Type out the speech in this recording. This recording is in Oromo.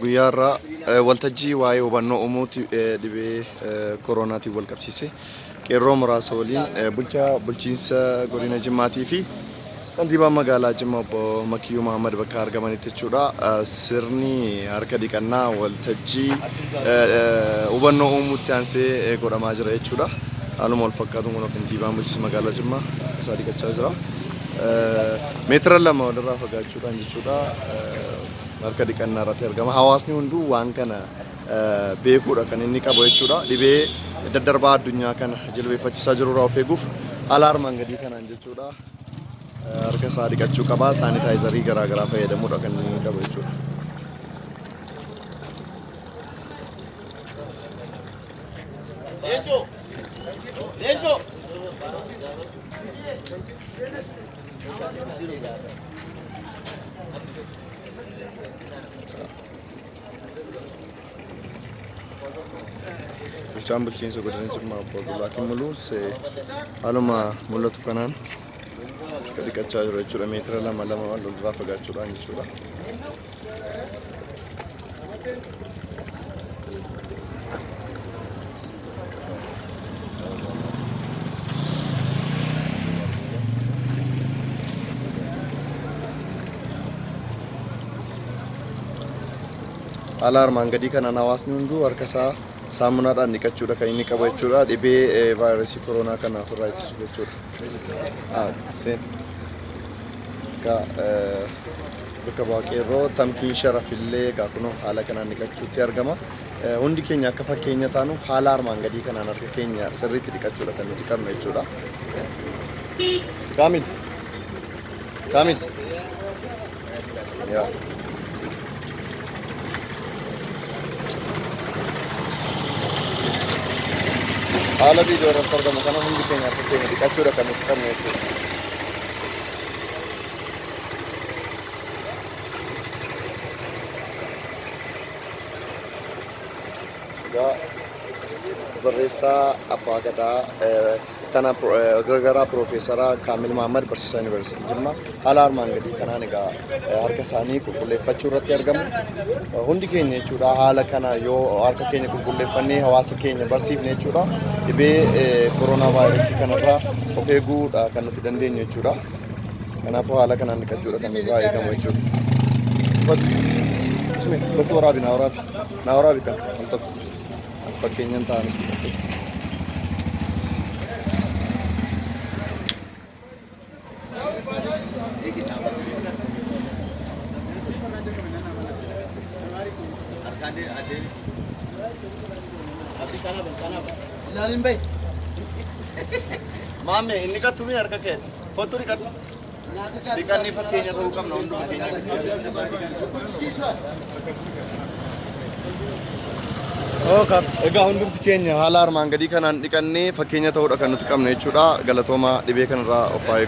Guyyaa har'aa waltajjii waa'ee hubannoo uumuuti dhibee koronaatiin wal qabsiise qeerroo muraasa waliin bulchaa bulchiinsa godina Jimmaatii fi kantiibaa magaalaa Jimmaa obbo Makiyyuu Mahammad bakka argamanitti jechuudha. Sirni harka dhiqannaa waltajjii hubannoo uumuutti aansee godhamaa jira jechuudha. Haaluma wal fakkaatuun kun kantiibaan bulchiinsa magaalaa Jimmaa isaa dhiqachaa jira. Meetira 2 walirraa fagaachuudhaan jechuudha. Harka dhiqannaa irratti argama. Hawaasni hunduu waan kana beekuudha kan inni qabu jechuudha. Dhibee daddarbaa addunyaa kana jilbeeffachiisaa jirurraa of eeguuf haala armaan gadii kanaan jechuudha. Harka isaa dhiqachuu qaba. Saanitaayizarii garaa garaa fayyadamuudha kan inni qabu jechuudha. Leencoo! Leencoo! Bulchaan bulchiinsa godina Jimmaa obbo Abdullaakiin Muluus haaluma mul'atu kanaan harka dhiqachaa jiru jechuudha. Meetira 2 2 wal irraa fagaachuudhaan jechuudha. Haala armaan gadii kanaan hawaasni hunduu harka isaa saamunaadhaan dhiqachuudha kan inni qabu jechuudha. Dhibee vaayirasii koronaa kana ofirraa ittisuuf jechuudha. Seen. Egaa bakka bu'aa qeerroo Tamkiin Sharaf illee egaa kunoo haala kanaan dhiqachuutti argama. Hundi keenya akka fakkeenya taanuuf haala armaan gadii kanaan harka keenya sirriitti dhiqachuudha kan nuti qabnu jechuudha. Kaamil. Kaamil. Yaa. Haala viidiyoo irratti argamu kana hundi keenya harka keenya dhiqachuudha kan nuti qabnu jechuudha. Egaa barreessaa Abbaa Gadaa tana gargaaraa Piroofeesara Kaamil Mahammad barsiisaa Yuunivarsiitii Jimmaa haala armaan gadii kanaan egaa harka isaanii qulqulleeffachuu irratti argamu. Hundi keenya jechuudha haala kana yoo harka keenya qulqulleeffannee hawaasa keenya barsiifne jechuudha dhibee koronaa vaayirasii kanarraa of eeguudha kan nuti dandeenyu jechuudha. Kanaafuu haala kanaan dhiqachuudha kan nurraa eegamu jechuudha. Bakka waraabi naa waraabi. Naa waraabi kan al tokko. Fakkeenyan ta'anis dhiqatte. Ilaalin bahi. Maamme inni qattumii harka keeti. Kottu dhiqadhu. Dhiqannee fakkeenya ta'uu qabna hunduma keenya. Egaa hundumti keenya haala armaan gadii kanaan dhiqannee fakkeenya ta'uudha kan nuti qabnu jechuudha. Galatooma dhibee kanarraa of haa eegnu.